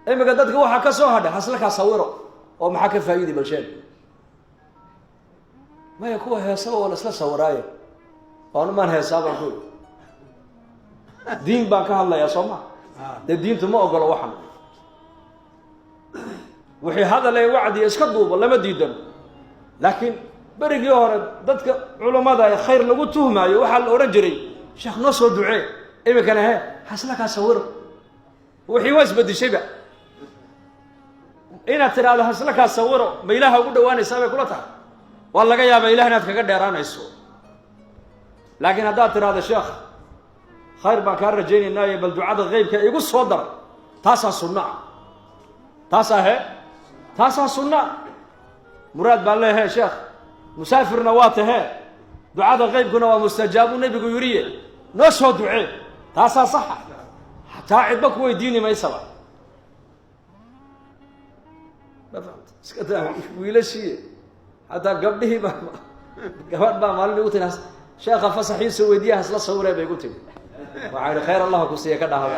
Iminka dadka waxaa ka soo hadhay hasla kaa sawiro oo maxaa ka faa'iidi? Balsheeg maya, kuwa heesaba waa la isla sawiraaye. Waanumaan heesaa baan ku diin baan ka hadlayaa, soo ma? Dee diintu ma ogolo waxan. Wixii hadal ee wacdiya iska duubo lama diidano, laakiin berigii hore dadka culummada ee khayr lagu tuhmaayo waxaa la odhan jiray, "Sheekh, noo soo ducee." Iminkana he hasla kaa sawiro. Wixii waa isbedishayba. Inaad tidhaahdo hasla kaa sawiro, ma Ilaaha ugu dhawaanaysaa bay kula tahay? Waa laga yaabaa Ilah inaad kaga dheeraanayso. Laakiin haddaad tidhahdo, "Sheekh, khayr baan kaa rajaynaynaaye, bal ducada qeybka igu soo dar," taasaa sunna ah. Taasaa he, taasaa sunna. Muraad baan leehe, sheekh, musaafirna waa tahee, ducada qeybkuna waa mustajaabu nebigu yidhiye, noo soo ducee. Taasaa saxa, hataa cidba ku weydiini maysaba. Ma fahamta? Iska daa wiilashii, xataa gabdhihii baa. Gabadh baa maalin igu tiri, "Sheekha fasaxiisa weydiiya, hasla sawiree," bay igu tiri. Waxaa idhi, "Khayr Allah ku siiya," ka dhahda.